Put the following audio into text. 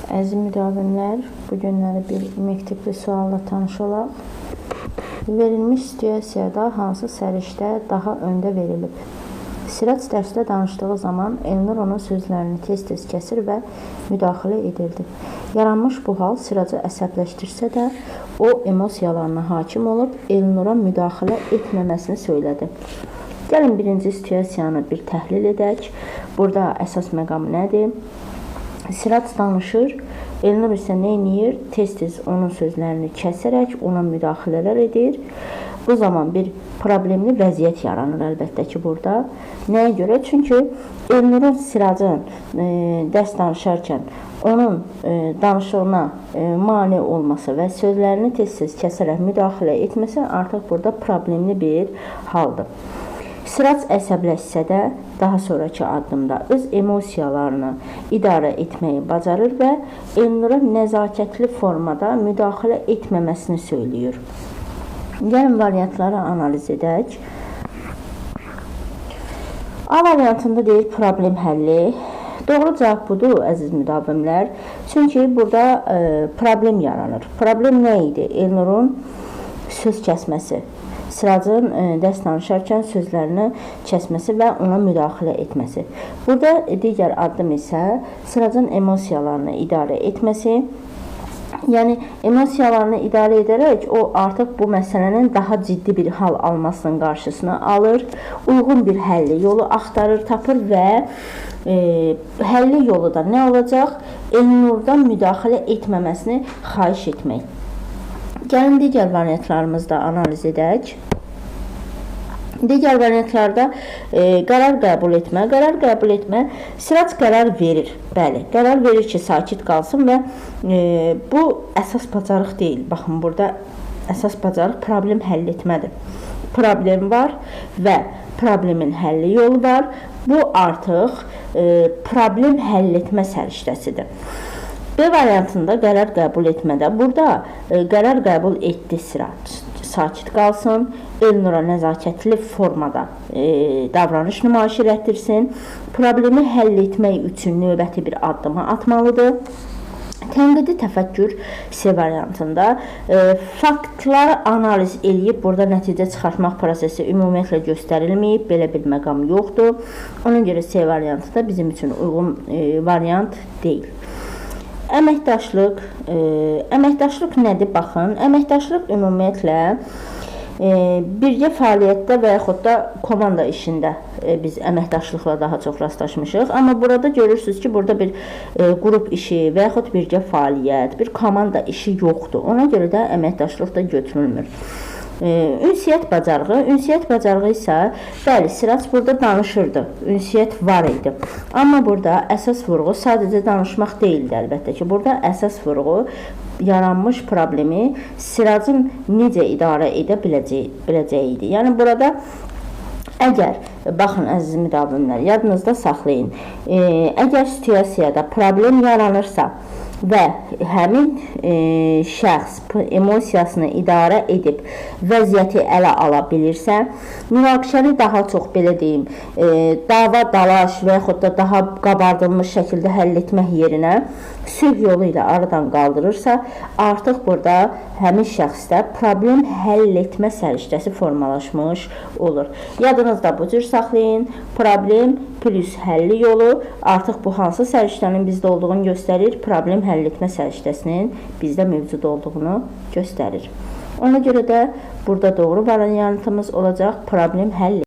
Əziz müdavimlər, bu günləri bir məktəbli sualla tanış olaq. Verilmiş situasiyada hansı səriştə daha öndə verilib? Sirac dərsdə danışdığı zaman Elnur onun sözlərini tez-tez kəsir və müdaxilə edirdi. Yaranmış bu hal Siracı əsəbləşdirsə də, o emosiyalarına hakim olub Elnura müdaxilə etməməsini söylədi. Gəlin birinci situasiyanı bir təhlil edək. Burada əsas məqam nədir? Sirac danışır, Elnur isə nə edir? Tez-tez onun sözlərini kəsərək ona müdaxilələr edir. Bu zaman bir problemli vəziyyət yaranır əlbəttə ki, burada. Nəyə görə? Çünki Elnurun Siracın dərs danışarkən onun danışığına mane olması və sözlərini tez-tez kəsərək müdaxilə etməsi artıq burada problemli bir haldır. Sirac əsəbləşsə də daha sonrakı addımda öz emosiyalarını idarə etməyi bacarır və Elnura nəzakətli formada müdaxilə etməməsini söyləyir. Gəlin variantları analiz edək. A variantında deyir problem həlli. Doğru cavab budur, əziz müdavimlər. Çünki burada problem yaranır. Problem nə idi? Elnurun söz kəsməsi. Siracın dərs danışarkən sözlərini kəsməsi və ona müdaxilə etməsi. Burada digər addım isə Siracın emosiyalarını idarə etməsi. Yəni emosiyalarını idarə edərək o artıq bu məsələnin daha ciddi bir hal almasının qarşısını alır, uyğun bir həlli yolu axtarır, tapır və həlli yolu da nə olacaq? Elnurdan müdaxilə etməməsini xahiş etmək. Gəlin digər variantlarımızı da analiz edək. Digər variantlarda qərar qəbul etmə. Qərar qəbul etmə, Sirac qərar verir. Bəli, qərar verir ki, sakit qalsın və bu əsas bacarıq deyil. Baxın, burada əsas bacarıq problem həll etmədir. Problem var və problemin həlli yolu var. Bu artıq problem həll etmə səriştəsidir. B variantında qərar qəbul etmədə burada qərar qəbul etdi Sirac. Sakit qalsın, Elnura nəzakətli formada davranış nümayiş elətdirsin. Problemi həll etmək üçün növbəti bir addımı atmalıdır. Tənqidi təfəkkür C variantında faktları analiz eləyib burada nəticə çıxartmaq prosesi ümumiyyətlə göstərilməyib, belə bir məqam yoxdur. Ona görə C variantı da bizim üçün uyğun variant deyil. Əməkdaşlıq, əməkdaşlıq nədir? Baxın, əməkdaşlıq ümumiyyətlə birgə fəaliyyətdə və yaxud da komanda işində biz əməkdaşlıqla daha çox rastlaşmışıq. Amma burada görürsünüz ki, burada bir qrup işi və yaxud birgə fəaliyyət, bir komanda işi yoxdur. Ona görə də əməkdaşlıq da götürülmür. Ünsiyyət bacarığı, ünsiyyət bacarığı isə, bəli, Sirac burada danışırdı, ünsiyyət var idi. Amma burada əsas vurğu sadəcə danışmaq deyildi əlbəttə ki, burada əsas vurğu yaranmış problemi Siracın necə idarə edə biləcəyi idi. Yəni burada əgər, baxın əziz müdavimlər, yadınızda saxlayın, əgər situasiyada problem yaranırsa və həmin şəxs emosiyasını idarə edib vəziyyəti ələ ala bilirsə, münaqişəni daha çox belə deyim, dava, dalaş və yaxud da daha qabardılmış şəkildə həll etmək yerinə sülh yolu ilə aradan qaldırırsa, artıq burada həmin şəxsdə problem həll etmə səriştəsi formalaşmış olur. Yadınızda bu cür saxlayın. Problem plus həlli yolu artıq bu hansı səriştənin bizdə olduğunu göstərir. Problem həll etmə səriştəsinin bizdə mövcud olduğunu göstərir. Ona görə də burada doğru variantımız olacaq problem həll